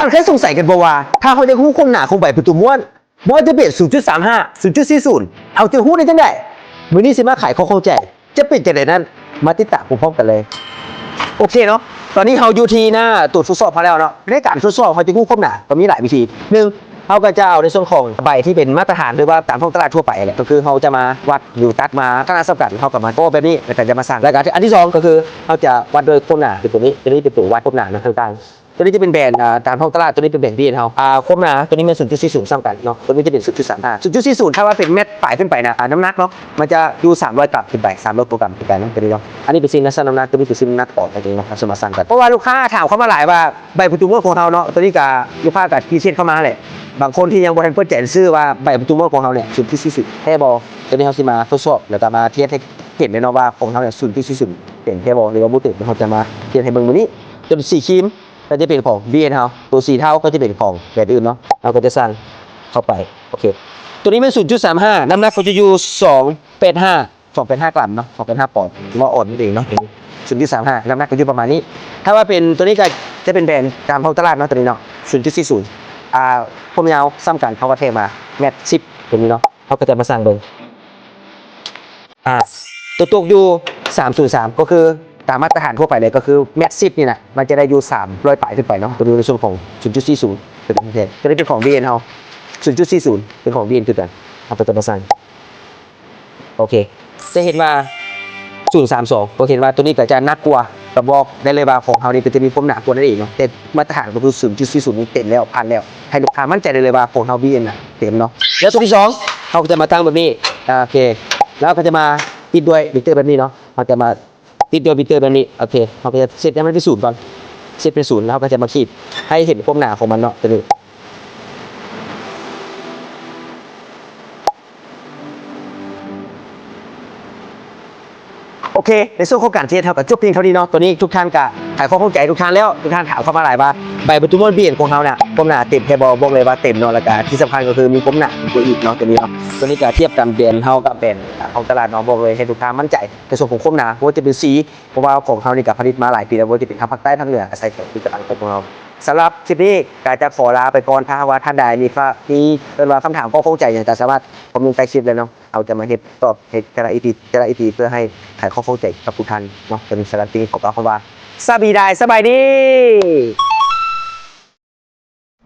ທ່ານເຄີຍສົງໄສກັນບໍ່ວ່າ ຖ້າເຮົາຢາກຮູ້ຄວາມໜາຂອງໃບປະຕູມ້ວນ ບໍ່ວ່າຈະເປັນ ສູນຈຸດສາມຫ້າ ສູນຈຸດສີ່ສູນ ເຮົາຈະຮູ້ໄດ້ຈັ່ງໃດ? ມື້ນີ້ຊິມາໄຂຂໍ້ຂ້ອງໃຈ ຈະເປັນຈັ່ງໃດນັ້ນ ມາຕິດຕາມພ້ອມໆກັນເລີຍ. ໂອເຄເນາະ ຕອນນີ້ເຮົາຢູ່ທີ່ໜ້າໂຕທົດສອບເຮົາແລ້ວເນາະ. ໃນການທົດສອບເຮົາຈະຮູ້ຄວາມໜາ ກໍມີຫຼາຍວິທີ. ໜຶ່ງ ເຮົາກໍຈະເອົາໃນສ່ວນຂອງໃບທີ່ເປັນມາດຕະຖານ ຫຼືວ່າຕາມທ້ອງຕະຫຼາດທົ່ວໄປແຫຼະ ກໍຄືເຮົາຈະມາວັດຢູ່ຕັດມາຂະໜາດສ່ຳກັນ ເຮົາກໍມາກໍແບບນີ້ ແລ້ວກໍຈະມາຊັ່ງ. ແລ້ວກໍອັນທີສອງ ກໍຄືເຮົາຈະວັດດ້ວຍຄວາມໜາ ຄືຕົວນີ້ ຕົວນີ້ເປັນຕົວວັດຄວາມໜາເນາະ ຕ່າງໆ. ຕົວນີ້ຈະເປັນແບຣນ ອ່າ ຕາມທ້ອງຕະຫຼາດ ຕົວນີ້ເປັນແບຣນ ບີເອັນ ເຮົາ. ອ່າ ຄວາມໜາຕົວນີ້ແມ່ນ ສູນຈຸດສີ່ສູນ ສ່ຳກັນເນາະ ຕົວນີ້ຈະເປັນ ສູນຈຸດສາມຫ້າ ສູນຈຸດສີ່ສູນ ຖ້າວ່າເປັນແມັດປາຍຂຶ້ນໄປນະ ອ່າ ນ້ຳໜັກເນາະ ມັນຈະຢູ່ ສາມຮ້ອຍກຣາມ ຂຶ້ນໄປ ສາມຮ້ອຍກວ່າກຣາມ ຄືກັນເນາະ ຕົວນີ້ເນາະ. ອັນນີ້ເປັນສິ່ງນັດຊັ່ງນ້ຳໜັກ ຕົວນີ້ເປັນສິ່ງນັດອອກ ຕົວນີ້ເນາະ ເຮົາຊິມາຊັ່ງກັນ. ເພາະວ່າລູກຄ້າຖາມເຂົ້າມາຫຼາຍວ່າ ໃບປະຕູມ້ວນຂອງເຮົາເນາະ ຕົວນີ້ກໍລູກຄ້າກໍພຣີເຊັນເຂົ້າມາແຫຼະ ບາງຄົນທີ່ຍັງບໍ່ທັນເປີດໃຈຊື່ວ່າ ໃບປະຕູມ້ວນຂອງເຮົາເນຍ ສູນຈຸດສີ່ສູນ ແທ້ບໍ່? ຕົວນີ້ເຮົາຊິມາທົດສອບ ແລ້ວກໍມາເທສໃຫ້ເຫັນເລີຍເນາະວ່າ ຂອງເຮົາເນຍ ສູນຈຸດສີ່ສູນ ເຕັມແທ້ບໍ່ ຫຼືວ່າບໍ່ເຕັມ ເຮົາຈະມາເທສໃຫ້ເບິ່ງມື້ນີ້. ຕົວສີຄຣີມ ກໍຈະເປັນຂອງ ບີເອັນ ເຮົາ ຕົວສີເທົາກໍຈະເປັນຂອງແບຣນອື່ນເນາະ ເຮົາກໍຈະຊັ່ງເຂົ້າໄປ. ໂອເຄ ຕົວນີ້ແມ່ນ ສູນຈຸດສາມຫ້າ ນ້ຳໜັກກໍຈະຢູ່ ສອງແປດຫ້າ ສອງແປດຫ້າກຣາມເນາະ ສອງແປດຫ້າປອນ ມາອ່ອນນັ້ນເອງເນາະ ສູນຈຸດສາມຫ້າ ນ້ຳໜັກກໍຢູ່ປະມານນີ້. ຖ້າວ່າເປັນຕົວນີ້ກໍຈະເປັນແບຣນຕາມທ້ອງຕະຫຼາດເນາະ ຕົວນີ້ເນາະ ສູນຈຸດສີ່ສູນ ອ່າ ຄວາມຍາວສ່ຳກັນ ເຮົາກໍແທກມາແມັດສິບ ຕົວນີ້ເນາະ ເຮົາກໍຈະມາຊັ່ງເບິ່ງ. ອ່າ ຕົວຕົກຢູ່ ສາມສູນສາມ ກໍຄືຕາມມາດຕະຖານທົ່ວໄປເລີຍ ກໍຄືແມັດສິບນີ້ນະ ມັນຈະໄດ້ຢູ່ ສາມຮ້ອຍປາຍຂຶ້ນໄປເນາະ ຕົວນີ້ໃນສ່ວນຂອງ ສູນຈຸດສີ່ສູນ ຕົວນີ້ເປັນຂອງ ບີເອັນ ເຮົາ ສູນຈຸດສີ່ສູນ ເປັນຂອງ ບີເອັນ ຄືກັນ ເຮົາກໍຈະມາຊັ່ງ. ໂອເຄ ຈະເຫັນວ່າ ສູນສາມສອງ ກໍເຫັນວ່າຕົວນີ້ກໍຈະໜັກກວ່າ ກໍບອກໄດ້ເລີຍວ່າຂອງເຮົານີ້ກໍຈະມີຄວາມໜາກວ່ານັ້ນເອງເນາະ ແຕ່ມາດຕະຖານກໍຄື ສູນຈຸດສີ່ສູນ ນີ້ເຕັມແລ້ວ ຜ່ານແລ້ວ ໃຫ້ລູກຄ້າໝັ້ນໃຈໄດ້ເລີຍວ່າຂອງເຮົາ ບີເອັນ ນະ ເຕັມເນາະ. ແລ້ວຕົວທີສອງ ເຮົາກໍຈະມາຕັ້ງແບບນີ້ ອ່າ ໂອເຄ ແລ້ວເຮົາກໍຈະມາຕິດດ້ວຍມິເຕີແບບນີ້ເນາະ ເຮົາຈະມາຕິດດ້ວຍມິເຕີແບບນີ້ ໂອເຄ ເຮົາກໍຈະເຊັດໃຫ້ມັນເປັນສູນກ່ອນ ເຊັດເປັນສູນ ແລ້ວເຮົາກໍຈະມາຂີດໃຫ້ເຫັນຄວາມໜາຂອງມັນເນາະ ຕົວນີ້. ໂອເຄ ໃນສ່ວນຂອງການເທສເຮົາກໍຈົບພຽງເທົ່ານີ້ເນາະ ຕົວນີ້ທຸກທ່ານກໍໄຂຂໍ້ຂ້ອງໃຈທຸກທ່ານແລ້ວ ທຸກທ່ານຖາມເຂົ້າມາຫຼາຍວ່າ ໃບປະຕູມ້ວນ ບີເອັນ ຂອງເຮົານະ ຄວາມໜາເຕັມແທ້ບໍ່ ບອກເລີຍວ່າເຕັມເນາະ ແລ້ວກໍທີ່ສຳຄັນກໍຄືມີຄວາມໜາກວ່າອີກເນາະ ຕົວນີ້ເນາະ. ຕົວນີ້ກໍທຽບກັນແບຣນເຮົາກັບແບຣນຂອງຕະຫຼາດເນາະ ບອກເລີຍໃຫ້ທຸກທ່ານໝັ້ນໃຈໃນສ່ວນຂອງຄວາມໜາ ບໍ່ວ່າຈະເປັນສີ ເພາະວ່າຂອງເຮົານີ້ກໍຜະລິດມາຫຼາຍປີແລ້ວ ບໍ່ວ່າຈະເປັນທາງພາກໃຕ້ພາກເໜືອ ອາໄສຂອງຜະລິດຕະພັນຂອງພວກເຮົາ. ສຳລັບຄລິບນີ້ກໍຈະຂໍລາໄປກ່ອນ ຖ້າຫາກວ່າທ່ານໃດມີຄະ ມີ ເອີ້ນວ່າຄຳຖາມ ຂໍ້ຂ້ອງໃຈຫຍັງ ກໍສາມາດຄອມເມັນໃຕ້ຄລິບໄດ້ເນາະ ເຮົາຈະມາເຮັດຕອບໃຫ້ແຕ່ລະອີພີ ແຕ່ລະອີພີ ເພື່ອໃຫ້ໄຂຂໍ້ຂ້ອງໃຈກັບທຸກທ່ານເນາະ. ສຳລັບຄລິບນີ້ຂໍກ່າວຄຳວ່າ ສະບາຍດີ ສະບາຍດີ.